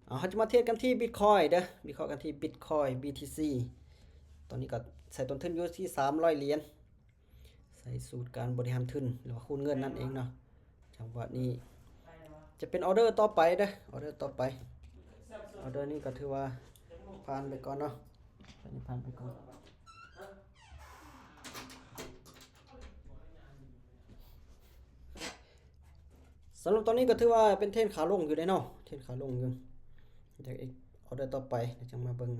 ເອົາ ເຮົາຈະມາເທຣດກັນທີ່ບິດຄອຍເດີ ວິເຄາະກັນທີ່ບິດຄອຍ ບີທີຊີ ຕອນນີ້ກໍໃສ່ຕົ້ນທຶນຢູ່ທີ່ສາມຮ້ອຍຫຼຽນ ໃສ່ສູດການບໍລິຫານທຶນ ຫຼືວ່າຄູນເງິນນັ້ນເອງເນາະ. ຈັງຫວະນີ້ຈະເປັນອໍເດີຕໍ່ໄປເດີ ອໍເດີຕໍ່ໄປ ອໍເດີນີ້ກໍຖືວ່າຜ່ານໄປກ່ອນເນາະ ອັນນີ້ຜ່ານໄປກ່ອນ. ສຳລັບຕອນນີ້ກໍຖືວ່າເປັນເທຣນຂາລົງຢູ່ເດ້ເນາະ ເທຣນຂາລົງຢູ່ ຈາກອີກອໍເດີຕໍ່ໄປ ແລ້ວຈັ່ງມາເບິ່ງ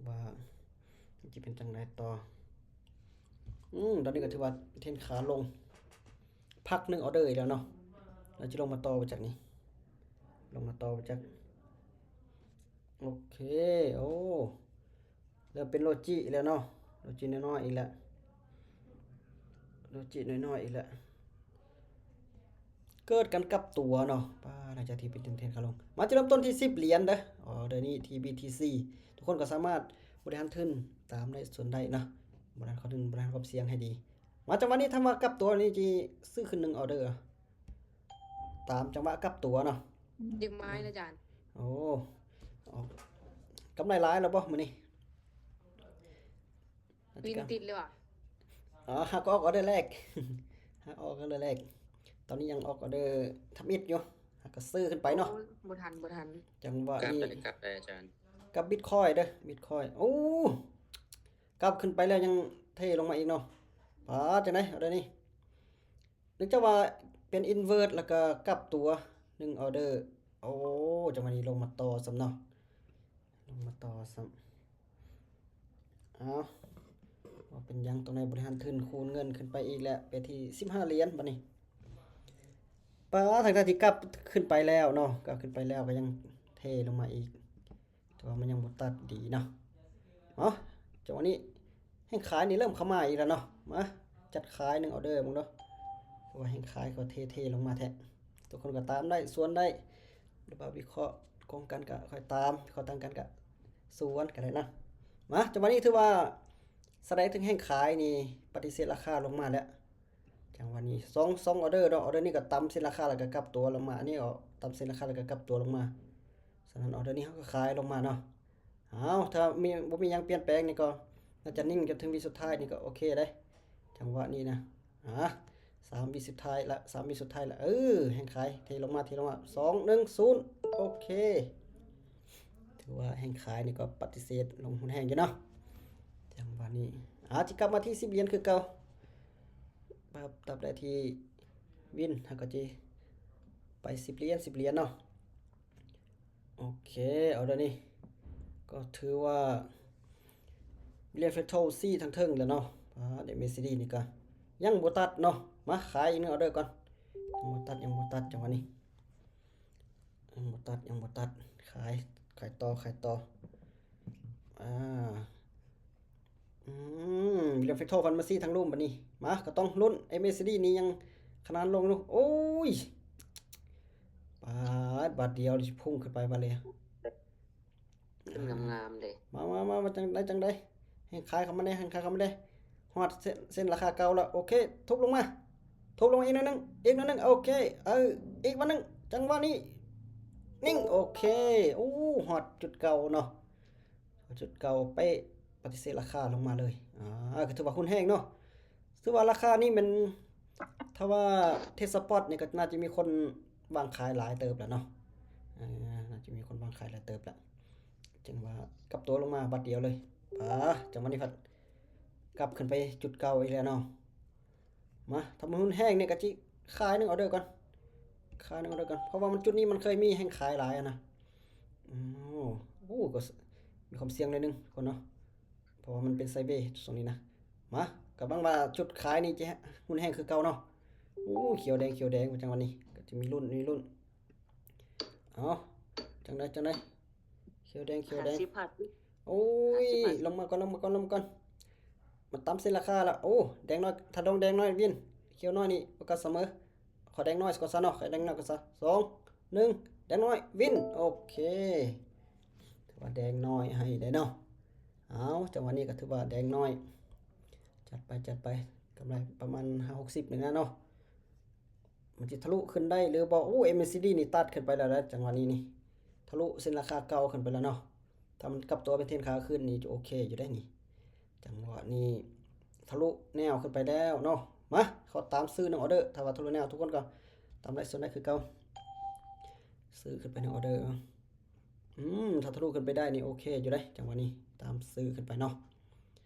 ວ່າມັນຈະເປັນຈັ່ງໃດຕໍ່. ອືມ ຕອນນີ້ກໍຖືວ່າເທຣນຂາລົງ ພັກໜຶ່ງອໍເດີອີກແລ້ວເນາະ ແລ້ວຈະລົງມາຕໍ່ໄປຈາກນີ້ ລົງມາຕໍ່ໄປຈາກ ໂອເຄ ໂອ້ ເລີ່ມເປັນໂດຈິແລ້ວເນາະ ໂດຈິນ້ອຍໆອີກແລ້ວ ໂດຈິນ້ອຍໆອີກແລ້ວ ເກີດການກັບຕົວເນາະ ປ້າ ຫຼັງຈາກທີ່ເປັນເທຣນຂາລົງ ມາຈະເລີ່ມຕົ້ນທີ່ສິບຫຼຽນເດີ ອໍເດີນີ້ທີ່ ບີທີຊີ ທຸກຄົນກໍສາມາດບໍລິຫານທຶນຕາມໄດ້ສ່ວນໄດ້ເນາະ ບໍລິຫານເຂົ້າທຶນ ບໍລິຫານຄວາມສ່ຽງໃຫ້ດີ. ມາຈັງຫວະນີ້ ຖ້າວ່າກັບຕົວນີ້ ຊິຊື້ຂຶ້ນໜຶ່ງອໍເດີ ຕາມຈັງຫວະກັບຕົວເນາະ ດຶງໄມ້ນະອາຈານ. ໂອ້ ອອກ ກຳໄລຫຼາຍແລ້ວບໍ່ມື້ນີ້? ວິນຕິດເລີຍຫວາ? ອໍ ຫາກໍອອກອໍເດີແລກ ຫາອອກອໍເດີແລກ ຕອນນີ້ຍັງອອກອໍເດີທຳອິດຢູ່ ຫາກໍຊື້ຂຶ້ນໄປເນາະ. ໂອ້ ບໍ່ທັນ ບໍ່ທັນ ຈັງຫວະນີ້ ກັບໄດ້ ກັບໄດ້ອາຈານ ກັບບິດຄອຍເດີ ບິດຄອຍ ໂອ້ ກັບຂຶ້ນໄປແລ້ວຍັງເທລົງມາອີກເນາະ ປາດ ຈັ່ງໃດອໍເດີນີ້? ເນື່ອງຈາກວ່າເປັນອິນເວີດ ແລ້ວກໍກັບຕົວໜຶ່ງອໍເດີ ໂອ້ ຈັງຫວະນີ້ລົງມາຕໍ່ຊ້ຳເນາະ ລົງມາຕໍ່ຊ້ຳ ເອົາ ບໍ່ເປັນຫຍັງ ຕົງໃນບໍລິຫານທຶນ ຄູນເງິນຂຶ້ນໄປອີກແລ້ວ ໄປທີ່ສິບຫ້າຫຼຽນບາດນີ້ ປາ ທັງໆທີ່ກັບຂຶ້ນໄປແລ້ວເນາະ ກັບຂຶ້ນໄປແລ້ວກໍຍັງເທລົງມາອີກ ແຕ່ວ່າມັນຍັງບໍ່ຕັດດີເນາະ. ເອົາ ຈັງຫວະນີ້ແຮງຂາຍນີ້ເລີ່ມເຂົ້າມາອີກແລ້ວເນາະ ມາຈັດຂາຍໜຶ່ງອໍເດີເບິ່ງເດີ ເພາະວ່າແຮງຂາຍກໍເທໆລົງມາແທ້ ທຸກຄົນກໍຕາມໄດ້ ສວນໄດ້ ຫຼືວ່າວິເຄາະກົງກັນກໍຄ່ອຍຕາມ ວິເຄາະຕ່າງກັນກໍສວນກໍໄດ້ນະ. ມາ ຈັງຫວະນີ້ຖືວ່າສະແດງເຖິງແຮງຂາຍນີ້ປະຕິເສດລາຄາລົງມາແລ້ວ. ຈັງຫວະນີ້ສອງ ສອງອໍເດີເນາະ ອໍເດີນີ້ກໍຕຳເສັ້ນລາຄາແລ້ວກໍກັບຕົວລົງມາ ອັນນີ້ກໍຕຳເສັ້ນລາຄາແລ້ວກໍກັບຕົວລົງມາ ສະນັ້ນອໍເດີນີ້ເຮົາກໍຂາຍລົງມາເນາະ. ເອົາ ຖ້າມີ ບໍ່ມີຫຍັງປ່ຽນແປງນີ້ກໍໜ້າຈະນິ່ງຈົນເຖິງວິສຸດທ້າຍນີ້ກໍໂອເຄເດ້ ຈັງຫວະນີ້ນະ. ອາ ສາມວິສຸດທ້າຍລະ ສາມວິສຸດທ້າຍລະ ເອີ ແຮງຂາຍເທລົງມາ ເທລົງມາ ສອງ ໜຶ່ງ ສູນ ໂອເຄ ຖືວ່າແຮງຂາຍນີ້ກໍປະຕິເສດລົງຮຸນແຮງຢູ່ເນາະ ຈັງຫວະນີ້. ອາ ຊິກັບມາທີ່ສິບຫຼຽນຄືເກົ່າ ປັບ ຕັບໄດ້ທີ່ວິນ ເຮົາກໍຊິໄປສິບຫຼຽນ ສິບຫຼຽນເນາະ. ໂອເຄ ອໍເດີນີ້ກໍຖືວ່າເລເວນໂທສີ່ທາງເທິງແລ້ວເນາະ. ອາ ເດເມຊິດີນີ້ກໍຍັງບໍ່ຕັດເນາະ ມາຂາຍອີກໜຶ່ງອໍເດີກ່ອນ ຍັງບໍ່ຕັດ ຍັງບໍ່ຕັດ ຈັງຫວະນີ້ ຍັງບໍ່ຕັດ ຍັງບໍ່ຕັດ ຂາຍ ຂາຍຕໍ່ ຂາຍຕໍ່. ອາ ອືມ ເລເວນໂທພັນມາຊີ້ທາງລຸ່ມບາດນີ້ ມາ ກໍຕ້ອງລຸ້ນ ເອເມຊິດີນີ້ຍັງຂະໜານລົງຢູ່ ໂອ້ຍ ປາດ ບາດດຽວຊິພຸ່ງຂຶ້ນໄປບາດເລີຍ ງາມໆເດ້ ມາ ມາ ມາ ມາ ຈັ່ງໃດ ຈັ່ງໃດ ແຮງຂາຍເຂົ້າມາແດ່ ແຮງຂາຍເຂົ້າມາແດ່ ຮອດເສັ້ນ ເສັ້ນລາຄາເກົ່າແລ້ວ ໂອເຄ ທຸບລົງມາ ທຸບລົງມາອີກໜ້ອຍໜຶ່ງ ອີກໜ້ອຍໜຶ່ງ ໂອເຄ ເອີ ອີກບາດໜຶ່ງ ຈັງຫວະນີ້ ນິ່ງ ໂອເຄ ໂອ້ ຮອດຈຸດເກົ່າເນາະ ຈຸດເກົ່າເປະ ປະຕິເສດລາຄາລົງມາເລີຍ. ອາ ກໍຖືວ່າຮຸນແຮງເນາະ ຖືວ່າລາຄານີ້ແມ່ນ ຖ້າວ່າເທສສະປອດນີ້ກໍໜ້າຈະມີຄົນວາງຂາຍຫຼາຍເຕີບແລ້ວເນາະ ເອີ ໜ້າຈະມີຄົນວາງຂາຍຫຼາຍເຕີບແລ້ວ ຈຶ່ງວ່າກັບຕົວລົງມາບາດດຽວເລີຍ. ອາ ຈັງຫວະນີ້ພັດກັບຂຶ້ນໄປຈຸດເກົ່າອີກແລ້ວເນາະ. ມາ ຖ້າມັນຮຸນແຮງນີ້ກໍຊິຂາຍໜຶ່ງອໍເດີກ່ອນ ຂາຍໜຶ່ງອໍເດີກ່ອນ ເພາະວ່າມັນ ຈຸດນີ້ມັນເຄີຍມີແຮງຂາຍຫຼາຍຫັ້ນນະ. ໂອ້ ໂອ້ ກໍມີຄວາມສ່ຽງໜ້ອຍໜຶ່ງກ່ອນເນາະ ເພາະວ່າມັນເປັນໄຊເວຊ່ວງນີ້ນະ. ມາ ກໍຫວັງວ່າຈຸດຂາຍນີ້ຈະຮຸນແຮງຄືເກົ່າເນາະ. ໂອ້ ຂຽວແດງ ຂຽວແດງ ຈັງຫວະນີ້ກໍຈະມີລຸ້ນ ມີລຸ້ນ. ເອົາ ຈັ່ງໃດ ຈັ່ງໃດ ຂຽວແດງ ຂຽວແດງ ຫ້າສິບ ໂອ້ຍ ຫ້າສິບ ລົງມາກ່ອນ ລົງມາກ່ອນ ລົງມາກ່ອນ ມັນຕຳເສັ້ນລາຄາລະ. ໂອ້ ແດງນ້ອຍ ຖ້າລົງແດງນ້ອຍວິນ ຂຽວນ້ອຍນີ້ໂອກາດສະເໝີ. ຂໍແດງນ້ອຍກ່ອນຊະເນາະ ຂໍແດງນ້ອຍກ່ອນຊະ ສອງ ໜຶ່ງ ແດງນ້ອຍວິນ ໂອເຄ ຖືວ່າແດງນ້ອຍໃຫ້ໄດ້ເນາະ. ເອົາ ຈັງຫວະນີ້ກໍຖືວ່າແດງນ້ອຍ ຈັດໄປ ຈັດໄປ ກຳໄລປະມານຫ້າຫົກສິບນີ້ນະເນາະ. ມັນຊິທະລຸຂຶ້ນໄດ້ຫຼືບໍ່? ໂອ້ ເອເມຊິດີນີ້ຕັດຂຶ້ນໄປແລ້ວນະ ຈັງຫວະນີ້ນີ້ ທ ະລຸເສັ້ນລາຄາເກົ່າຂຶ້ນໄປແລ້ວເນາະ. ຖ້າມັນກັບຕົວເປັນເທຣນຂາຂຶ້ນນີ້ ຈະໂອເຄຢູ່ເດ້ນີ້. ຈັງຫວະນີ້ທະລຸແນວຂຶ້ນໄປແລ້ວເນາະ. ມາ ຂໍຕາມຊື້ໜຶ່ງອອເດີ. ຖ້າວ່າທະລຸແນວ ທຸກຄົນກໍຕາມໄລຟ໌ສົດໄດ້ຄືເກົ່າ. ຊື້ຂຶ້ນໄປໜຶ່ງອອເດີ. ອືມ ຖ້າທະລຸຂຶ້ນໄປໄດ້ນີ້ ໂອເຄຢູ່ເດ້. ຈັງຫວະນີ້ຕາມຊື້ຂຶ້ນໄປເນາະ.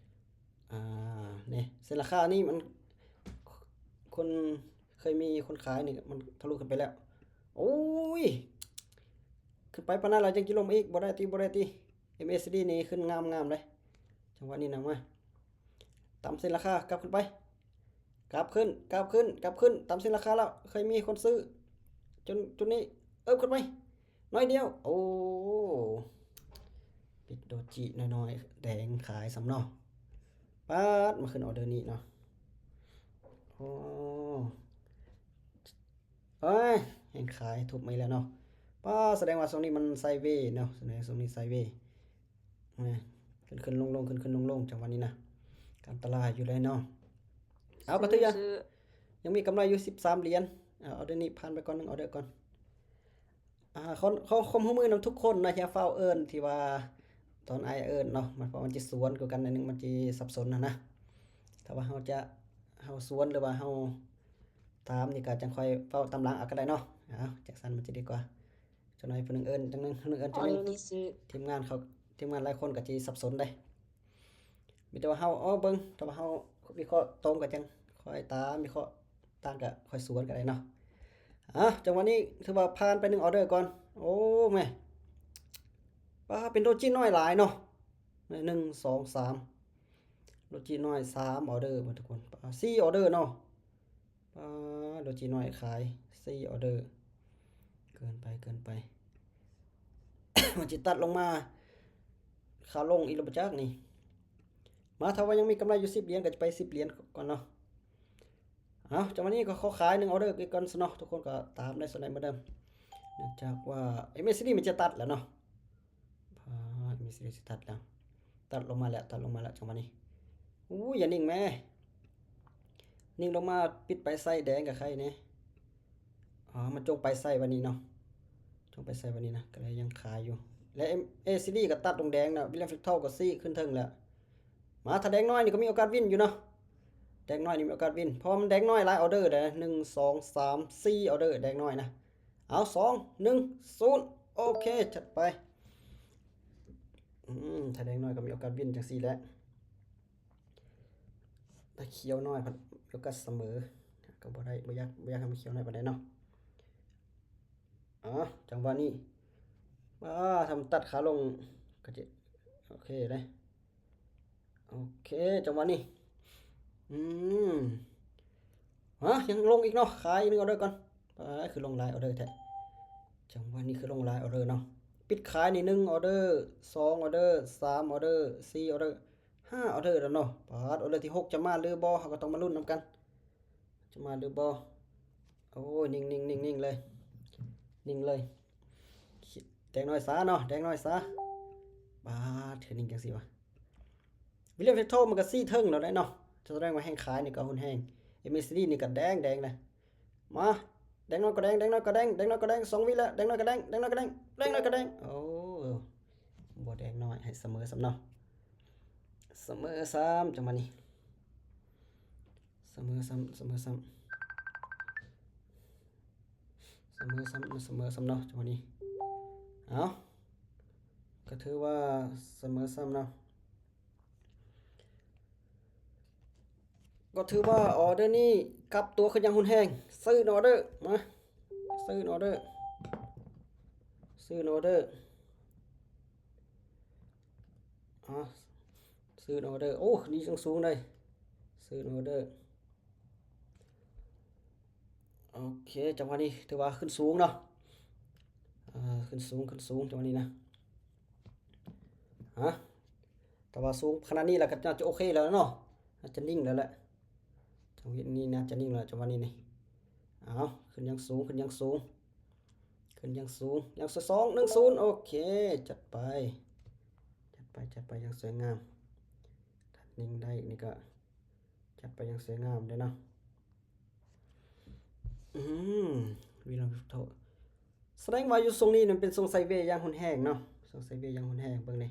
ອ່າ ນີ້ ເສັ້ນລາຄານີ້ມັນ ຄົນເຄີຍມີຄົນຂາຍນີ້ ມັນທະລຸຂຶ້ນໄປແລ້ວ. ໂອ້ຍ ຂຶ້ນໄປປານນັ້ນແລ້ວ ຍັງຊິລົ້ມອີກ? ບໍ່ໄດ້ຕິ ບໍ່ໄດ້ຕິ. ເອັມເອຊີດີ ນີ້ຂຶ້ນງາມໆເດ້. ຈັງຫວະນີ້ນະ ມາ ຕາມເສັ້ນລາຄາ ກັບຂຶ້ນໄປ ກັບຂຶ້ນ ກັບຂຶ້ນ ກັບຂຶ້ນ ຕາມເສັ້ນລາຄາແລ້ວ. ເຄີຍມີຄົນຊື້ ຈົນ ຈຸດນີ້ ເອີບ ຂຶ້ນໄປ ໜ້ອຍດຽວ. ໂອ້ ປິດໂດຈິນ້ອຍໆ ແດງຂາຍຊ້ຳເນາະ. ປາດ ມາຂຶ້ນອອເດີນີ້ເນາະ. ໂອ້ ເອີຍ ແຮງຂາຍທຸບມາອີກແລ້ວເນາະ. ປາດ ສະແດງວ່າຊ່ວງນີ້ມັນໄຊເວເນາະ. ສະແດງວ່າຊ່ວງນີ້ໄຊເວ ແມ່ນ ຂຶ້ນໆລົງໆ ຂຶ້ນໆລົງໆ ຈັງຫວະນີ້ນະ ການຕະຫຼາດຢູ່ເລີຍເນາະ. ເອົາ ກໍຖືວ່າ ຊື້ ຍັງມີກຳໄລຢູ່ສິບສາມຫຼຽນ. ເອົາ ອອເດີນີ້ຜ່ານໄປກ່ອນ ໜຶ່ງອອເດີກ່ອນ. ອ່າ ຂໍ ຂໍຄວາມຮ່ວມມືນຳທຸກຄົນນະ ຢ່າຟ້າວເອີ້ນ ທີ່ວ່າຕອນອ້າຍເອີ້ນເນາະ ມັນ ເພາະມັນຈະສວນກັນໜ້ອຍໜຶ່ງ ມັນຈະສັບສົນຫັ້ນນະ. ຖ້າວ່າເຮົາຈະ ເຮົາສວນ ຫຼືວ່າເຮົາຕາມນີ້ ກໍຈັ່ງຄ່ອຍເວົ້າຕາມຫຼັງເອົາກໍໄດ້ເນາະ. ເອົາ ຈັ່ງຊັ້ນມັນຈະດີກວ່າ. ຈັກໜ້ອຍຜູ້ໜຶ່ງເອີ້ນ ຈັກໜຶ່ງ ຜູ້ໜຶ່ງເອີ້ນ ຈັກໜຶ່ງ ທີມງານເຂົາ ທີມງານຫຼາຍຄົນກໍຈະສັບສົນເດ້. ມີແຕ່ວ່າເຮົາ ເອົາເບິ່ງ ຖ້າວ່າເຮົາວິເຄາະຕົງກໍຈັ່ງຄ່ອຍຕາມ ວິເຄາະຕ່າງກໍຄ່ອຍສວນກໍໄດ້ເນາະ. ອ່າ ຈັງຫວະນີ້ຖືວ່າຜ່ານໄປໜຶ່ງອອເດີກ່ອນ. ໂອ້ ແມ່ ປາ ເປັນໂດຈິນ້ອຍຫຼາຍເນາະ. ໜຶ່ງ ສອງ ສາມ ໂດຈິນ້ອຍສາມອອເດີ ທຸກຄົນ. ປາ ສີ່ອອເດີເນາະ. ປາ ໂດຈິນ້ອຍຂາຍສີ່ອອເດີ ເກີນໄປ ເກີນໄປ. ມັນຊິຕັດລົງມາຂາລົງອີກແລ້ວບໍ່ຈັກນີ້. ມາ ຖ້າວ່າຍັງມີກຳໄລຢູ່ສິບຫຼຽນ ກໍຈະໄປສິບຫຼຽນກ່ອນເນາະ. ເອົາ ຈັງຫວະນີ້ກໍຂໍຂາຍໜຶ່ງອອເດີອີກກ່ອນຊະເນາະ. ທຸກຄົນກໍຕາມໄລຟ໌ສົດໄດ້ເໝືອນເດີມ ເນື່ອງຈາກວ່າເອັມເອຊີດີ ມັນຈະຕັດແລ້ວເນາະ. ພາດ ມີສິດຊິຕັດແລ້ວ ຕັດລົງມາແລ້ວ ຕັດລົງມາແລ້ວ ຈັງຫວະນີ້. ອູ້ຍ ຢ່ານິ່ງແມ້ ນິ່ງລົງມາ ປິດໄປໃສ່ແດງກະໄຄແດ່. ອໍ ມັນຈົ່ງໄປໃສ່ບາດນີ້ເນາະ ຈົ່ງໄປໃສ່ບາດນີ້ນະ ກະເລີຍຍັງຂາຍຢູ່. ແລະ ເອັມ ເອ ຊີ ດີ ກໍຕັດລົງແດງນະ ວິລຽມ ແຟຣັກໂທ ກໍຊີ້ຂຶ້ນເທິງແລ້ວ. ມາ ຖ້າແດງນ້ອຍນີ້ກໍມີໂອກາດວິນຢູ່ເນາະ ແດງນ້ອຍນີ້ມີໂອກາດວິນ ເພາະວ່າມັນແດງນ້ອຍຫຼາຍອອເດີເດ້. ໜຶ່ງ ສອງ ສາມ ສີ່ ອອເດີແດງນ້ອຍນະ. ເອົາ ສອງ ໜຶ່ງ ສູນ ໂອເຄ ຈັດໄປ. ອືມ ຖ້າແດງນ້ອຍກໍມີໂອກາດວິນຈັ່ງຊີ້ແຫຼະ. ຖ້າຂຽວນ້ອຍພັດມີໂອກາດສະເໝີ ກໍບໍ່ໄດ້ ບໍ່ຢາກ ບໍ່ຢາກໃຫ້ມັນຂຽວນ້ອຍປານໃດເນາະ. ອໍ ຈັງຫວະນີ້ ອາ ຖ້າມັນຕັດຂາລົງກໍຈະໂອເຄເດ້. ໂອເຄ ຈັງຫວະນີ້ ອືມ ຮະ ຍັງລົງອີກເນາະ ຂາຍອີກໜຶ່ງອອເດີກ່ອນ. ປາດ ຄືລົງຫຼາຍອອເດີແທ້ ຈັງຫວະນີ້ຄືລົງຫຼາຍອອເດີເນາະ. ປິດຂາຍນີ້ ໜຶ່ງ ອອເດີ ສອງ ອອເດີ ສາມ ອອເດີ ສີ່ ອອເດີ ຫ້າ ອອເດີແລ້ວເນາະ. ປາດ ອອເດີທີຫົກຈະມາຫຼືບໍ່ ເຮົາກໍຕ້ອງມາລຸ້ນນຳກັນ ຈະມາຫຼືບໍ່. ໂອ້ຍ ນິ່ງໆໆໆເລີຍ ນິ່ງເລີຍ. ແດງນ້ອຍຊາເນາະ ແດງນ້ອຍຊາ. ປາດ ຄືນິ່ງຈັ່ງຊີ້ວະ. ວິລຽມ ແຟຣັກໂທ ມັນກໍຊີ້ເທິງແລ້ວເດ້ເນາະ ສະແດງວ່າແຮງຂາຍນີ້ກໍຮຸນແຮງ. ເອັມ ເອ ຊີ ດີ ນີ້ກໍແດງໆເລີຍ. ມາ ແດງນ້ອຍກໍແດງ ແດງນ້ອຍກໍແດງ ແດງນ້ອຍກໍແດງ ສອງວິແລ້ວ ແດງນ້ອຍກໍແດງ ແດງນ້ອຍກໍແດງ ແດງນ້ອຍກໍແດງ. ໂອ້ ບໍ່ແດງນ້ອຍ ໃຫ້ສະເໝີຊ້ຳເນາະ ສະເໝີຊ້ຳ ຈັງຫວະນີ້. ສະເໝີຊ້ຳ ສະເໝີຊ້ຳ ສະເໝີຊ້ຳ ສະເໝີຊ້ຳເນາະ ຈັງຫວະນີ້. ເອົາ ກໍຖືວ່າສະເໝີຊ້ຳເນາະ ກໍຖືວ່າອອເດີນີ້ກັບຕົວຂຶ້ນຢ່າງຮຸນແຮງ. ຊື້ອອເດີ ມາ ຊື້ອອເດີ ຊື້ອອເດີ ອາ ຊື້ອອເດີ. ໂອ້ ນີ້ຍັງສູງເດ້ ຊື້ອອເດີ. ໂອເຄ ຈັງຫວະນີ້ຖືວ່າຂຶ້ນສູງເນາະ ເອີ ຂຶ້ນສູງ ຂຶ້ນສູງ ຈັງຫວະນີ້ນະ. ຮະ ແຕ່ວ່າສູງຂະໜາດນີ້ແລ້ວກໍໜ້າຈະໂອເຄແລ້ວເນາະ ໜ້າຈະນິ່ງແລ້ວແຫຼະ. ຈັງຫວະນີ້ໜ້າຈະນິ່ງແລ້ວ ຈັງຫວະນີ້ນີ້. ເອົາ ຂຶ້ນຢ່າງສູງ ຂຶ້ນຢ່າງສູງ ຂຶ້ນຢ່າງສູງ ຢ່າງສອງ ໜຶ່ງ ສູນ. ໂອເຄ ຈັດໄປ ຈັດໄປ ຈັດໄປຢ່າງສວຍງາມ. ຖ້ານິ່ງໄດ້ນີ້ກໍຈັດໄປຢ່າງສວຍງາມເດ້ເນາະ. ອືມ ວິລຽມ ແຟຣັກໂທ ສະແດງວ່າຢູ່ຊ່ວງນີ້ມັນເປັນຊ່ວງໄຊເວຢ່າງຮຸນແຮງເນາະ, ຊ່ວງໄຊເວຢ່າງຮຸນແຮງ. ເບິ່ງນີ້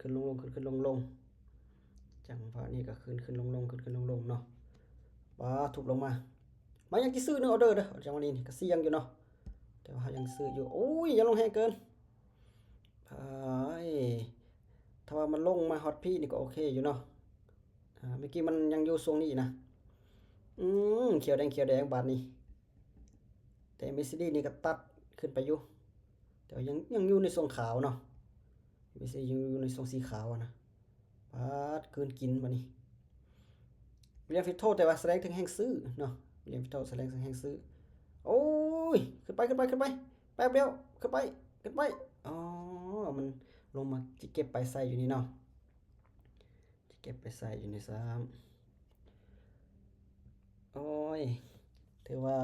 ຂຶ້ນໆລົງໆ ຂຶ້ນໆລົງໆ, ຈັງຫວະນີ້ກໍຂຶ້ນໆລົງໆ ຂຶ້ນໆລົງໆເນາະ. ປາດ ທຸບລົງມາ. ມາ ຍັງຊິຊື້ໜຶ່ງອອເດີເດີ. ຈັງຫວະນີ້ນີ້ກໍສ່ຽງຢູ່ເນາະ, ແຕ່ວ່າເຮົາຍັງຊື້ຢູ່. ໂອ້ຍ ຢ່າລົງແຮງເກີນ. ພາຍ ຖ້າວ່າມັນລົງມາຮອດພີ້ນີ້ກໍໂອເຄຢູ່ເນາະ. ອາ ເມື່ອກີ້ມັນຍັງຢູ່ຊ່ວງນີ້ນະ. ອືມ ຂຽວແດງ ຂຽວແດງບາດນີ້. ແຕ່ເມຊິລີນີ້ກໍຕັດຂຶ້ນໄປຢູ່, ແຕ່ວ່າຍັງ ຍັງຢູ່ໃນຊ່ວງຂາວເນາະ. ເມຊິລີຍັງຢູ່ໃນຊ່ວງສີຂາວນະ. ປາດ ກືນກິນບາດນີ້. ວິລຽມ ເຟໂທ ແຕ່ວ່າສະແດງເຖິງແຮງຊື້ເນາະ, ວິລຽມ ເຟໂທ ສະແດງເຖິງແຮງຊື້. ໂອ້ຍ ຂຶ້ນໄປ ຂຶ້ນໄປ ຂຶ້ນໄປ ແປັບດຽວ ຂຶ້ນໄປ ຂຶ້ນໄປ. ອໍ ມັນລົງມາຊິເກັບໄປໃສ່ຢູ່ນີ້ເນາະ, ຊິເກັບໄປໃສ່ຢູ່ນີ້ຊ້ຳ. ໂອ້ຍ ຖືວ່າ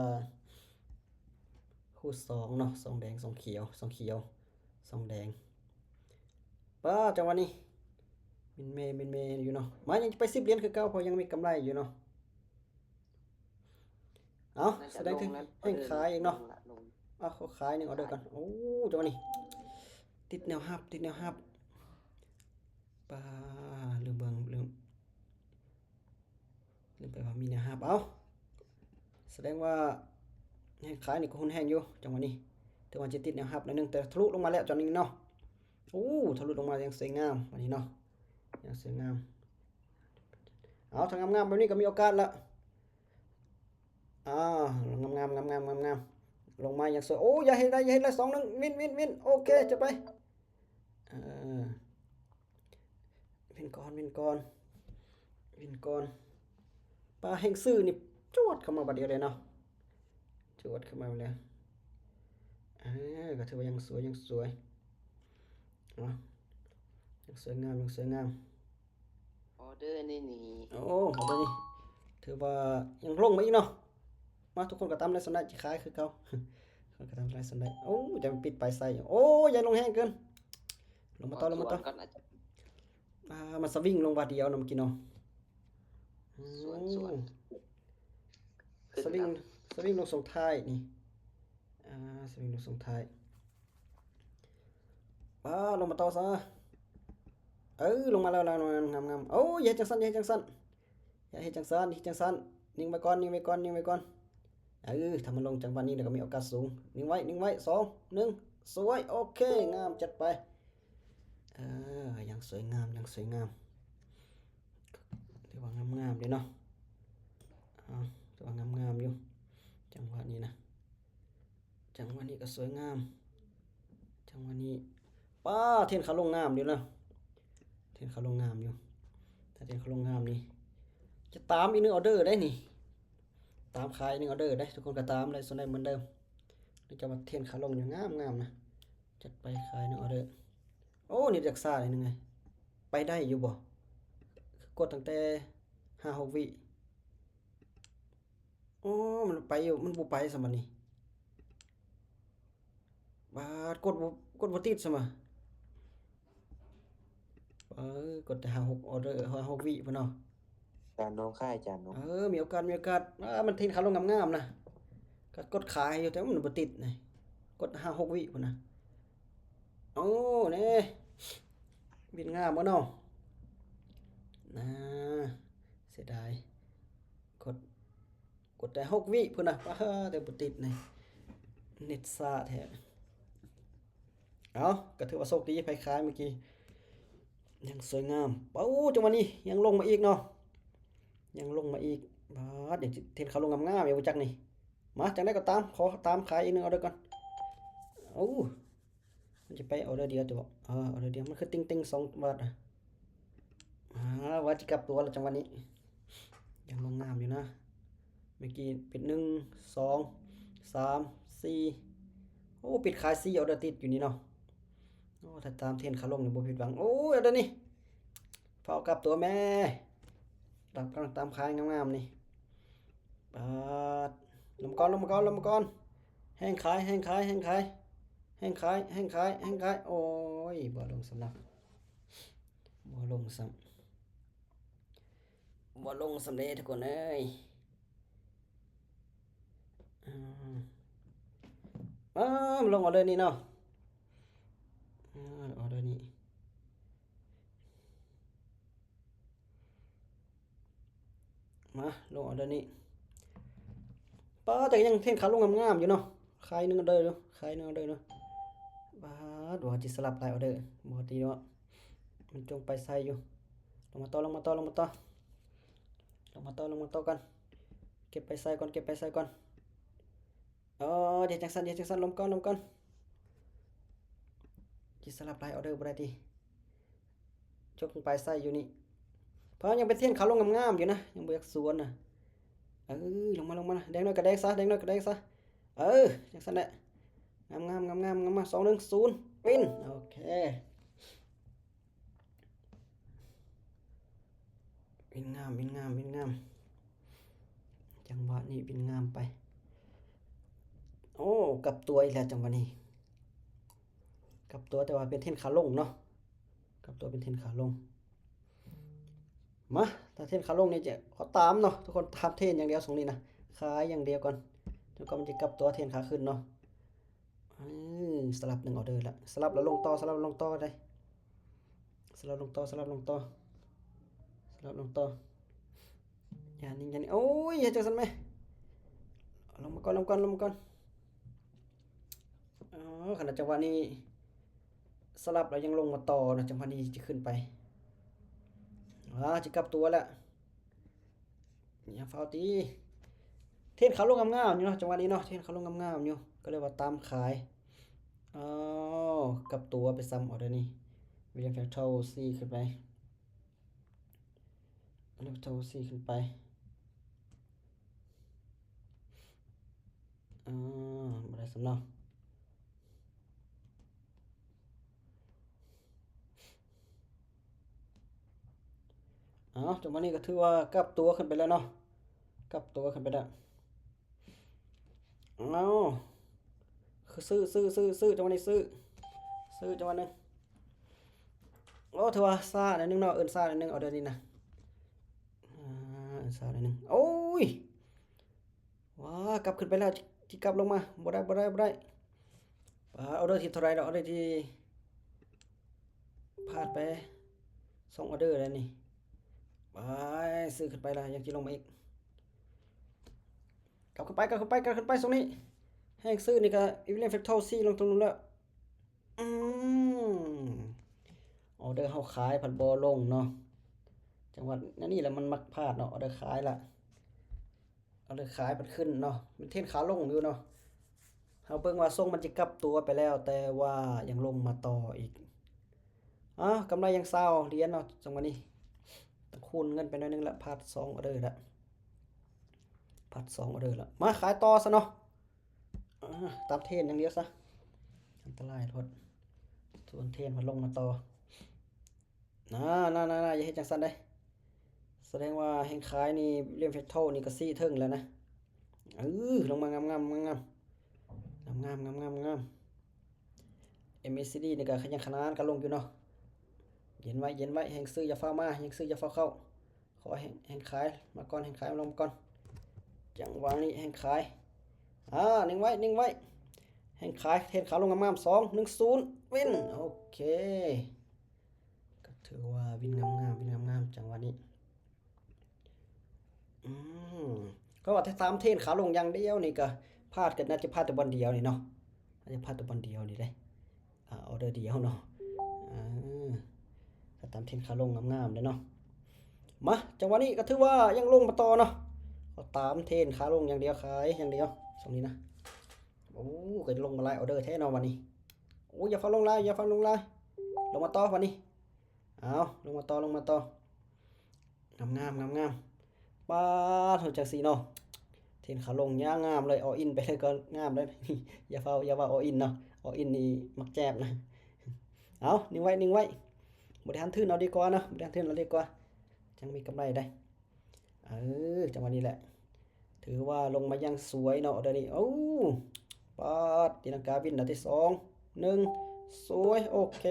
ຄູ່ສອງເນາະ, ສອງແດງ ສອງຂຽວ ສອງຂຽວ ສອງແດງ. ປ້າ ຈັງຫວະນີ້ ມິນແມ່ ມິນແມ່ຢູ່ເນາະ. ມາ ຍັງຈະໄປສິບຫຼຽນຄືເກົ່າ ເພາະຍັງມີກຳໄລຢູ່ເນາະ. ເອົ້າ ສະແດງເຖິງແຮງຂາຍອີກເນາະ. ເອົາ ຂໍຂາຍໜຶ່ງອອເດີກ່ອນ. ໂອ້ ຈັງຫວະນີ້ ຕິດແນວຮັບ ຕິດແນວຮັບ. ປ້າ ລືມເບິ່ງ ລືມ ລືມໄປວ່າມີແນວຮັບ. ເອົ້າ ສະແດງວ່າແຮງຂາຍນີ້ກໍຮຸນແຮງຢູ່ ຈັງຫວະນີ້. ຖືວ່າຈະຕິດແນວຮັບໜ້ອຍໜຶ່ງ, ແຕ່ທະລຸລົງມາແລ້ວ ຕອນນີ້ເນາະ. ໂອ້ ທະລຸລົງມາຢ່າງສວຍງາມບາດນີ້ເນາະ, ຢ່າງສວຍງາມ. ເອົາ ຖ້າງາມໆແບບນີ້ກໍມີໂອກາດລະ. ອ່າ ງາມໆ ງາມໆ ງາມໆ ລົງມາຢ່າງສວຍ. ໂອ້ ຢ່າເຮັດໄດ້ ຢ່າເຮັດໄດ້. ສອງໜຶ່ງ ວິນ ວິນ ວິນ. ໂອເຄ ຈະໄປ ເອີ ວິນກ່ອນ ວິນກ່ອນ ວິນກ່ອນ. ປາ ແຮງຊື້ນີ້ຈວດເຂົ້າມາບາດດຽວເລີຍເນາະ, ຈວດເຂົ້າມາເລີຍ. ເອີ ກໍຖືວ່າຍັງສວຍ ຍັງສວຍເນາະ, ຍັງສວຍງາມ ຍັງສວຍງາມ. ອໍເດີນີ້ນີ້ ໂອ້ ອໍເດີນີ້ຖືວ່າຍັງລົງມາອີກເນາະ. ມາ ທຸກຄົນກໍຕາມໄລສົນໄດ ຈະຂາຍຄືເກົ່າ, ທຸກຄົນກໍຕາມໄລສົນໄດ. ໂອ້ ຢ່າໄປປິດໄປໃສ່. ໂອ້ ຢ່າລົງແຮງເກີນ. ລົງມາຕໍ່ ລົງມາຕໍ່. ອ່າ ມັນສະວິງລົງບາດດຽວນະເມື່ອກີ້ເນາະ. ສວນ ສວນ ສະວິງ ສະວິງລົງຊ່ວງທ້າຍນີ້. ອ່າ ສະວິງລົງຊ່ວງທ້າຍ. ປາ ລົງມາຕໍ່ຊະ. ເອີ ລົງມາແລ້ວ ງາມໆ. ໂອ້ ຢ່າເຮັດຈັ່ງຊັ້ນ ຢ່າເຮັດຈັ່ງຊັ້ນ ຢ່າເຮັດຈັ່ງຊັ້ນ ເຮັດຈັ່ງຊັ້ນ. ນິ່ງໄວ້ກ່ອນ ນິ່ງໄວ້ກ່ອນ ນິ່ງໄວ້ກ່ອນ. ເອີ ຖ້າມັນລົງຈັງຫວະນີ້ແລ້ວກໍມີໂອກາດສູງ. ນິ່ງໄວ້ ນິ່ງໄວ້. ສອງ ໜຶ່ງ ສວຍ. ໂອເຄ ງາມ ຈັດໄປ. ເອີ ຍັງສວຍງາມ ຍັງສວຍງາມ. ຖືວ່າງາມໆເດ້ເນາະ. ເອົາ ຖືວ່າງາມໆຢູ່ ຈັງຫວະນີ້ນະ. ຈັງຫວະນີ້ກໍສວຍງາມ. ຈັງຫວະນີ້ ປ້າ ເທຣນຂາລົງງາມຢູ່ນະ, ເທຣນຂາລົງງາມຢູ່. ຖ້າເທຣນຂາລົງງາມນີ້ ຈະຕາມອີກໜຶ່ງອອເດີໄດ໋ນີ້, ຕາມຂາຍອີກໜຶ່ງອອເດີໄດ໋. ທຸກຄົນກໍຕາມໄລສົນໄດເໝືອນເດີມ. ເນື່ອງຈາກວ່າເທຣນຂາລົງຢູ່ງາມໆນະ. ຈັດໄປ ຂາຍໜຶ່ງອອເດີ. ໂອ້ ເນັດຈັກຊ້າໜ້ອຍໜຶ່ງເລີຍ. ໄປໄດ້ຢູ່ບໍ່? ຄືກົດຕັ້ງແຕ່ຫ້າຫົກວິ. ໂອ້ ມັນໄປຢູ່ ມັນບໍ່ໄປຊ້ຳບັດນີ້. ບາດ ກົດບໍ່ ກົດບໍ່ຕິດຊ້ຳ. ເອີ ກົດແຕ່ຫ້າຫົກອອເດີ ຫ້າຫົກວິພຸ້ນເນາະ. ຈານນ້ອງຂາຍ ຈານນ້ອງ. ເອີ ມີໂອກາດ ມີໂອກາດ. ອາ ມັນເທຣນຂາລົງງາມໆນະ, ກໍກົດຂາຍຢູ່ ແຕ່ມັນບໍ່ຕິດນະ, ກົດຫ້າຫົກວິພຸ້ນນະ. ໂອ້ ເນ ບິດງາມບໍ່ເນາະ. ນາ ເສຍດາຍ. ກົດ ກົດແຕ່ຫົກວິພຸ້ນນະ. ປາ ແຕ່ບໍ່ຕິດນະ, ເນັດຊ້າແທ້. ເອົາ ກໍຖືວ່າໂຊກດີ ໃຜຂາຍເມື່ອກີ້ ຍັງສວຍງາມ. ເອົ້າ ຈັງຫວະນີ້ຍັງລົງມາອີກເນາະ, ຍັງລົງມາອີກ. ບາດ ຍັງເທຣນຂາລົງງາມໆຢູ່ບໍ່ຈັກນີ້. ມາ ຈັ່ງໃດກໍຕາມ ຂໍຕາມຂາຍອີກໜຶ່ງອອເດີກ່ອນ. ໂອ້ ມັນຈະໄປອອເດີດຽວຕິບໍ? ເອີ ອອເດີດຽວ. ມັນຄືຕິ່ງໆສອງບາດນະ. ອາ ວ່າຈະກັບຕົວແລ້ວ ຈັງຫວະນີ້ ຍັງລົງງາມຢູ່ນະ. ເມື່ອກີ້ປິດ ໜຶ່ງ ສອງ ສາມ ສີ່. ໂອ້ ປິດຂາຍສີ່ອອເດີຕິດຢູ່ນີ້ເນາະ. ໂອ້ ຖ້າຕາມເທຣນຂາລົງນີ້ບໍ່ຜິດຫວັງ. ໂອ້ຍ ອອເດີນີ້ ຟ້າວກັບຕົວແມ້. ຕາມ ກຳລັງຕາມຂາຍງາມໆນີ້. ປາດ ລົງມາກ່ອນ ລົງມາກ່ອນ ລົງມາກ່ອນ. ແຮງຂາຍ ແຮງຂາຍ ແຮງຂາຍ ແຮງຂາຍ ແຮງຂາຍ ແຮງຂາຍ. ໂອ້ຍ ບໍ່ລົງຊ້ຳນະ, ບໍ່ລົງຊ້ຳ ບໍ່ລົງຊ້ຳເດ້ທຸກຄົນເອີຍ. ອາ ອ້າວ ລົງອໍເດີນີ້ເນາະ ອາ ອໍເດີນີ້ ມາ ລົງອໍເດີນີ້ ປ້າ ແຕ່ກໍຍັງເທຣນຂາລົງງາມໆຢູ່ເນາະ ຂາຍໜຶ່ງອໍເດີຢູ່ ຂາຍໜຶ່ງອໍເດີເນາະ ບາດ ວ່າຊິສະຫຼັບຫຼາຍອໍເດີ ບໍ່ດີເນາະ ມັນຈົ່ງໄປໃສ່ຢູ່ ລົງມາຕໍ່ ລົງມາຕໍ່ ລົງມາຕໍ່ ລົງມາຕໍ່ ລົງມາຕໍ່ກ່ອນ ເກັບໄປໃສ່ກ່ອນ ເກັບໄປໃສ່ກ່ອນ ເອີ ເຮັດຈັ່ງຊັ້ນ ເຮັດຈັ່ງຊັ້ນ ລົມກ່ອນ ລົມກ່ອນ ຊິສະຫຼັບຫຼາຍອໍເດີບໍ່ໄດ້ຕິ ຈົກໄປໃສ່ຢູ່ນີ້ ເພາະຍັງເປັນເທຣນຂາລົງງາມໆຢູ່ນະ ຍັງບໍ່ຢາກສວນນະ ເອີ ລົງມາ ລົງມາ ແດງໜ້ອຍກໍແດງຊະ ແດງໜ້ອຍກໍແດງຊະ ເອີ ຈັ່ງຊັ້ນແຫຼະ ງາມໆ ງາມໆ ງາມ ສອງ ໜຶ່ງ ສູນ ວິນ ໂອເຄ ວິນງາມ ວິນງາມ ວິນງາມ ຈັງຫວະນີ້ວິນງາມໄປ ໂອ້ ກັບຕົວອີກແລ້ວຈັງຫວະນີ້ ກັບຕົວ ແຕ່ວ່າເປັນເທຣນຂາລົງເນາະ ກັບຕົວເປັນເທຣນຂາລົງ ມາ ຖ້າເທຣນຂາລົງນີ້ຈະ ເຮົາຕາມເນາະ ທຸກຄົນຕາມເທຣນຢ່າງດຽວ ຊ່ວງນີ້ນະ ຂາຍຢ່າງດຽວກ່ອນ ຈົນກວ່າມັນຈະກັບຕົວເທຣນຂາຂຶ້ນເນາະ ເອີ ສະຫຼັບໜຶ່ງອໍເດີລະ ສະຫຼັບແລ້ວລົງຕໍ່ ສະຫຼັບລົງຕໍ່ໄດ້ ສະຫຼັບລົງຕໍ່ ສະຫຼັບລົງຕໍ່ ສະຫຼັບລົງຕໍ່ ຢ່ານີ້ ຢ່ານີ້ ໂອ້ຍ ເຮັດຈັ່ງຊັ້ນແມ ລົງມາກ່ອນ ລົງມາກ່ອນ ລົງມາກ່ອນ ອໍ ຂະໜາດຈັງຫວະນີ້ສະຫຼັບແລ້ວຍັງລົງມາຕໍ່ນະ ຈັງຫວະນີ້ຈະຂຶ້ນໄປ ອາ ຈະກັບຕົວແລ້ວ ຢ່າຟ້າວຕີ ເທຣນຂາລົງງາມໆຢູ່ເນາະ ຈັງຫວະນີ້ເນາະ ເທຣນຂາລົງງາມໆຢູ່ ກໍເລີຍວ່າຕາມຂາຍ ອ້າວ ກັບຕົວໄປຊ້ຳ ອໍເດີນີ້ William Factor ສີ່ຂຶ້ນໄປ William Factor ສີ່ຂຶ້ນໄປ ອາ ບໍ່ໄດ້ຊ້ຳເນາະ. ເອົາ ຈັງຫວະນີ້ກໍຖືວ່າກັບຕົວຂຶ້ນໄປແລ້ວເນາະ ກັບຕົວຂຶ້ນໄປແລ້ວ ເອົາ ຊື້ ຊື້ ຊື້ ຊື້ ຈັງຫວະນີ້ຊື້ ຊື້ ຈັງຫວະນີ້ ໂອ້ ຖືວ່າຊ້າໜ້ອຍໜຶ່ງເນາະ ເອີ້ນຊ້າໜ້ອຍໜຶ່ງ ອໍເດີນີ້ນະ ອາ ເອີ້ນຊ້າໜ້ອຍໜຶ່ງ ໂອ້ຍ ວ້າ ກັບຂຶ້ນໄປແລ້ວ ຊິກັບລົງມາ ບໍ່ໄດ້ ບໍ່ໄດ້ ບໍ່ໄດ້ ປາ ອໍເດີທີເທົ່າໃດເນາະ ອໍເດີທີພາດໄປສອງອໍເດີແລ້ວນີ້ ໄປ ຊື້ຂຶ້ນໄປແລ້ວ ຍັງຊິລົງມາອີກ ກັບຂຶ້ນໄປ ກັບຂຶ້ນໄປ ກັບຂຶ້ນໄປ ຊ່ວງນີ້ ແຮງຊື້ນີ້ກໍ William Factor ສີ່ ລົງຕົງນັ້ນແລ້ວ ອືມ ອໍເດີເຮົາຂາຍພັດບໍ່ລົງເນາະ ຈັງຫວະແນວນີ້ແຫຼະມັນມັກພາດເນາະ ອໍເດີຂາຍລະ ອໍເດີຂາຍພັດຂຶ້ນເນາະ ມັນເທຣນຂາລົງຢູ່ເນາະ ເຮົາເບິ່ງວ່າຊົງມັນຈະກັບຕົວໄປແລ້ວ ແຕ່ວ່າຍັງລົງມາຕໍ່ອີກ ເອົ້າ ກຳໄລຍັງຊາວຫຼຽນເນາະ ຈັງຫວະນີ້ ຕ້ອງຄູນເງິນໄປໜ້ອຍໜຶ່ງລະ ພາດສອງອໍເດີລະ ພາດສອງອໍເດີລະ ມາຂາຍຕໍ່ຊະເນາະ. ອາ ຕາມເທຣນຢ່າງດຽວຊະ ອັນຕະລາຍໂພດ ສ່ວນເທຣນມັນລົງມາຕໍ່ ນາ ນາ ນາ ນາ ຢ່າເຮັດຈັ່ງຊັ້ນເດ້ ສະແດງວ່າແຮງຂາຍນີ້ William Factor ນີ້ກໍຊີ້ເທິງແລ້ວນະ ເອີ ລົງມາງາມໆ ງາມໆ ງາມໆ ງາມໆ ເອັມເອຊີດີ ນີ້ກໍຂະຫຍັນຂະຫຍານກັນລົງຢູ່ເນາະ ເຢັນໄວ້ ເຢັນໄວ້ ແຮງຊື້ຢ່າຟ້າວມາ ແຮງຊື້ຢ່າຟ້າວເຂົ້າ ຂໍໃຫ້ແຮງຂາຍມາກ່ອນ ແຮງຂາຍລົງມາກ່ອນ ຈັງຫວະນີ້ແຮງຂາຍ ອາ ນິ່ງໄວ້ ນິ່ງໄວ້ ແຮງຂາຍ ເທຣນຂາລົງງາມໆ ສອງ ໜຶ່ງ ສູນ ວິນ ໂອເຄ ກໍຖືວ່າວິນງາມໆ ວິນງາມໆ ຈັງຫວະນີ້ ອືມ ກໍວ່າຖ້າຕາມເທຣນຂາລົງຢ່າງດຽວນີ້ກໍພາດ ກໍໜ້າຈະພາດແຕ່ບ່ອນດຽວນີ້ເນາະ ໜ້າຈະພາດແຕ່ບ່ອນດຽວນີ້ເດ້ ອາ ອໍເດີດຽວເນາະ ເອີ ກໍຕາມເທຣນຂາລົງງາມໆເດ້ເນາະ ມາ ຈັງຫວະນີ້ກໍຖືວ່າຍັງລົງມາຕໍ່ເນາະ ກໍຕາມເທຣນຂາລົງຢ່າງດຽວ ຂາຍຢ່າງດຽວ ຊ່ວງນີ້ນະ ໂອ້ ກໍລົງມາຫຼາຍອໍເດີແທ້ເນາະບັດນີ້ ໂອ້ ຢ່າຟ້າວລົງຫຼາຍ ຢ່າຟ້າວລົງຫຼາຍ ລົງມາຕໍ່ບັດນີ້ ເອົາ ລົງມາຕໍ່ ລົງມາຕໍ່ ງາມໆ ງາມໆ ປາດ ໂຫ ຈັ່ງຊີ້ເນາະ ເທຣນຂາລົງຢ່າງງາມເລີຍ all in ໄປເລີຍກໍງາມເລີຍ ຢ່າຟ້າວ ຢ່າວ່າ all in ເນາະ all in ນີ້ມັກແຈບນະ ເອົາ ນິ່ງໄວ້ ນິ່ງໄວ້ ບໍ່ໄດ້ຫັນທຶນ ເອົາດີກວ່າເນາະ ບໍ່ໄດ້ຫັນທຶນ ເອົາດີກວ່າ ຈັ່ງມີກຳໄລໄດ໋ ເອີ ຈັງຫວະນີ້ແຫຼະ ຖືວ່າລົງມາຢ່າງສວຍເນາະ ອໍເດີນີ້ ໂອ້ ປາດ ຕີລັງກາວິນ ນັດທີສອງ ໜຶ່ງ ສວຍ ໂອເຄ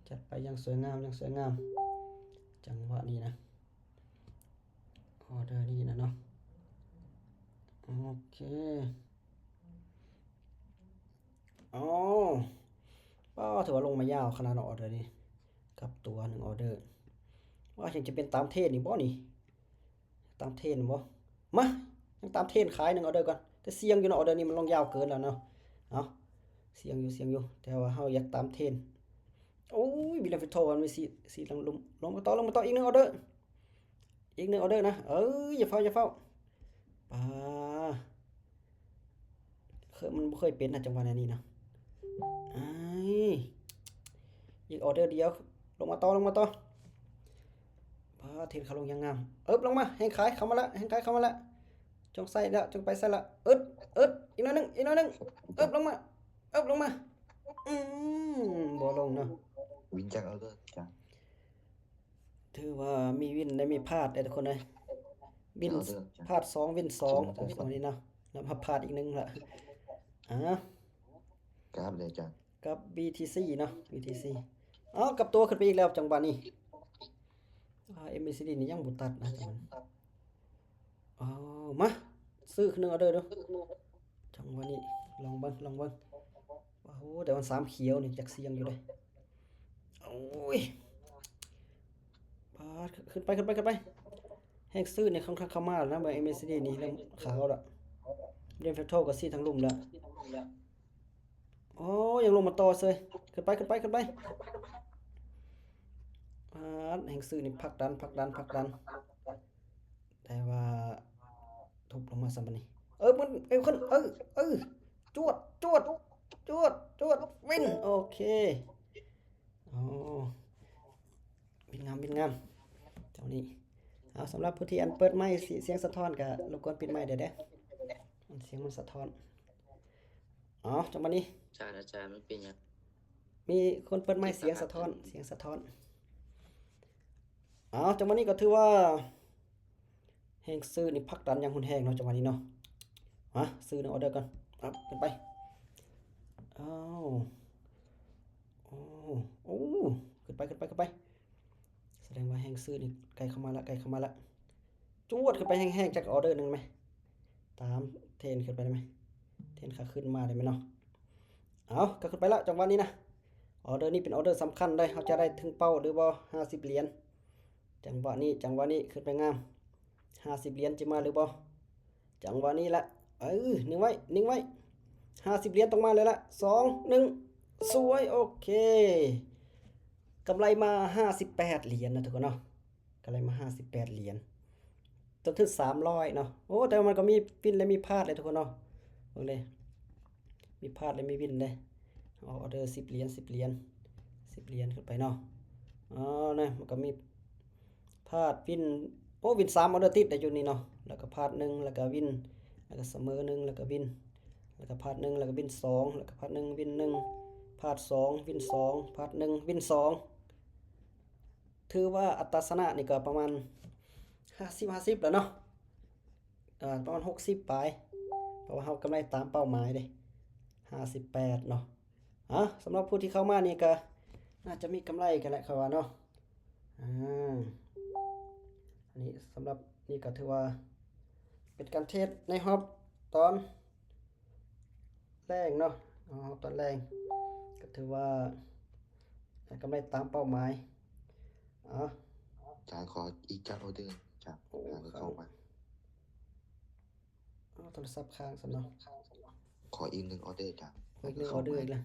ຈັດໄປຢ່າງສວຍງາມ ຢ່າງສວຍງາມ ຈັງຫວະນີ້ນະ ອໍເດີນີ້ນະເນາະ ໂອເຄ ໂ ອໍ ປ້າ ຖືວ່າລົງມາຍາວຂະໜາດເນາະ ອອເດີນີ້ ກັບຕົວໜຶ່ງອອເດີ. ວ່າຍັງຈະເປັນຕາມເທຣນນີ້ບໍ່ນີ້? ຕາມເທຣນບໍ່? ມາ ຍັງຕາມເທຣນຂາຍໜຶ່ງອອເດີກ່ອນ. ແຕ່ສ່ຽງຢູ່ເນາະ ອອເດີນີ້ມັນລົງຍາວເກີນແລ້ວເນາະ. ເອົາ ສ່ຽງຢູ່ ສ່ຽງຢູ່ ແຕ່ວ່າເຮົາຢາກຕາມເທຣນ. ໂອ້ຍ ວິນແລນເຟໂທ ມັນມີສີ່ ສີ່ຫຼັງລຸ່ມ. ລົງມາຕໍ່ ລົງມາຕໍ່ ອີກໜຶ່ງອອເດີ ອີກໜຶ່ງອອເດີນະ. ເອີ ຢ່າຟ້າວ ຢ່າຟ້າວ ປ້າ ເຄີຍ ມັນບໍ່ເຄີຍເປັນນະ ຈັງຫວະແນວນີ້ນະ. ອ້າຍ ອີກອອເດີດຽວ ລົງມາຕໍ່ ລົງມາຕໍ່. ປ້າ ເທຣນຂາລົງຢ່າງງາມ. ເອີບ ລົງມາ ແຮງຂາຍເຂົ້າມາລະ ແຮງຂາຍເຂົ້າມາລະ. ຈົ່ງໃສ່ລະ ຈົ່ງໄປໃສ່ລະ. ອຶດ ອຶດ ອີກໜ້ອຍໜຶ່ງ ອີກໜ້ອຍໜຶ່ງ. ເອີບ ລົງມາ ເອີບ ລົງມາ. ອືມ ບໍ່ລົງເນາະ. ວິນຈັກອອເດີຈັກ ຖືວ່າມີວິນ ໄດ້ມີພາດເດ້ທຸກຄົນເອີຍ. ວິນ ພາດສອງ ວິນສອງ ຈັງຫວະນີ້ເນາະ ແລ້ວມາພາດອີກໜຶ່ງລະ. ອ່າ ກັບເລີຍຈ້ະ ກັບ ບີທີຊີ ເນາະ ບີທີຊີ. ເອົາ ກັບຕົວຂຶ້ນໄປອີກແລ້ວ ຈັງຫວະນີ້. ອ່າ ເອັມເອສດີ ນີ້ຍັງບໍ່ຕັດນະ ຈັງຫວະນີ້. ເອົາ ມາ ຊື້ໜຶ່ງອອເດີເດີ້ ຈັງຫວະນີ້. ລອງເບິ່ງ ລອງເບິ່ງ. ໂອ້ໂຫ ແຕ່ວ່າສາມຂຽວນີ້ຢາກສ່ຽງຢູ່ເດ້. ໂອ້ຍ ປາດ ຂຶ້ນໄປ ຂຶ້ນໄປ ຂຶ້ນໄປ. ແຮງຊື້ນີ້ຄ່ອນຂ້າງເຂົ້າມາແລ້ວນະ ເບິ່ງ ເອັມເອສດີ ນີ້ເລີ່ມຂາວແລ້ວ. ເດນເຟໂທກໍຊີ້ທາງລຸ່ມແລ້ວ. ໂອ້ ຍັງລົງມາຕໍ່ເຊີຍ. ຂຶ້ນໄປ ຂຶ້ນໄປ ຂຶ້ນໄປ. ປາດ ແຮງຊື້ນີ້ຜັກດັນ ຜັກດັນ ຜັກດັນ. ແຕ່ວ່າທຸບລົງມາຊ້ຳບັດນີ້. ເອີ ມັນ ເອີ ຂຶ້ນ ເອີ ເອີ ຈວດ ຈວດ ຈວດ ຈວດ ວິນ. ໂອເຄ. ໂອ້ ວິນງາມ ວິນງາມ ເຈົ້ານີ້. ເອົາ ສຳລັບຜູ້ທີ່ອັນເປີດໄມ ສ- ສຽງສະທ້ອນກໍລົບກວນປິດໄມໄດ້ເດີ້ ມັນ ສຽງມັນສະທ້ອນ. ເອົາ ຈັງຫວະນີ້ ອາຈານ ອາຈານ ມັນເປັນຫຍັງ? ມີຄົນເປີດໄມ ສຽງສະທ້ອນ ສຽງສະທ້ອນ. ເອົາ ຈັງຫວະນີ້ກໍຖືວ່າ ແຮງຊື້ນີ້ຜັກດັນຢ່າງຮຸນແຮງເນາະ ຈັງຫວະນີ້ເນາະ. ມາ ຊື້ໜຶ່ງອອເດີກ່ອນ. ອັບ ຂຶ້ນໄປ. ອ້າວ ໂອ້ ໂອ້ ຂຶ້ນໄປ ຂຶ້ນໄປ ຂຶ້ນໄປ. ສະແດງວ່າແຮງຊື້ນີ້ໃກ້ເຂົ້າມາລະ ໃກ້ເຂົ້າມາລະ. ຈວດຂຶ້ນໄປແຮງໆ ຈັກອອເດີໜຶ່ງໄດ້ໄໝ? ຕາມເທຣນຂຶ້ນໄປໄດ້ໄໝ? ເທຣນຂາຂຶ້ນມາໄດ້ໄໝເນາະ? ເອົາ ກໍຂຶ້ນໄປລະ ຈັງຫວະນີ້ນະ. ອອເດີນີ້ເປັນອອເດີສຳຄັນເດ້ ເຮົາຈະໄດ້ເຖິງເປົ້າຫຼືບໍ່? ຫ້າສິບຫຼຽນ. ຈັງຫວະນີ້ ຈັງຫວະນີ້ ຂຶ້ນໄປງາມ. ຫ້າສິບຫຼຽນຈະມາຫຼືບໍ່? ຈັງຫວະນີ້ລະ. ເອີ ນິ່ງໄວ້ ນິ່ງໄວ້. ຫ້າສິບຫຼຽນຕ້ອງມາເລີຍລະ. ສອງ ໜຶ່ງ ສວຍ. ໂອເຄ ກຳໄລມາຫ້າສິບແປດຫຼຽນນະທຸກຄົນເນາະ. ກຳໄລມາຫ້າສິບແປດຫຼຽນ. ຕົ້ນທຶນສາມຮ້ອຍເນາະ. ໂອ້ ແຕ່ວ່າມັນກໍມີວິນ ແລະ ມີພາດເລີຍທຸກຄົນເນາະ. ເບິ່ງເດ້ ມີພາດ ແລະ ມີວິນເດ້. ອອເດີສິບຫຼຽນ ສິບຫຼຽນ ສິບຫຼຽນຂຶ້ນໄປເນາະ. ອໍ ນະ ມັນກໍມີພາດ ວິນ. ໂອ້ ວິນສາມອອເດີຕິດໄດ້ຢູ່ນີ້ເນາະ. ແລ້ວກໍພາດໜຶ່ງ ແລ້ວກໍວິນ ແລ້ວກໍສະເໝີໜຶ່ງ ແລ້ວກໍວິນ ແລ້ວກໍພາດໜຶ່ງ ແລ້ວກໍວິນສອງ ແລ້ວກໍພາດໜຶ່ງ ວິນໜຶ່ງ ພາດສອງ ວິນສອງ ພາດໜຶ່ງ ວິນສອງ. ຖືວ່າອັດຕາຊະນະນີ້ກໍປະມານຫ້າສິບ ຫ້າສິບແລ້ວເນາະ. ອ່າ ປະມານຫົກສິບປາຍ ເພາະວ່າເຮົາກຳໄລຕາມເປົ້າໝາຍເດ້ ຫ້າສິບແປດເນາະ. ອ່າ ສຳລັບຜູ້ທີ່ເຂົ້າມານີ້ກໍໜ້າຈະມີກຳໄລກັນແຫຼະ ຂ້ອຍວ່າເນາະ. ອ່າ ອັນນີ້ ສຳລັບນີ້ກໍຖືວ່າເປັນການເທຣດໃນຮອບຕອນ ແລງເນາະ. ເອົາ ຕອນແລງກໍຖືວ່າກຳໄລຕາມເປົ້າໝາຍ. ເອົາ ອາຈານ ຂໍອີກຈັກອອເດີ ຈາກ ໂອ້ ຫາເຂົ້າມາ. ເອົາ ໂທລະສັບຄ້າງຊັ້ນເນາະ. ຂໍອີກໜຶ່ງອອເດີ ຈາກ ອີກໜຶ່ງອອເດີອີກແລ້ວ.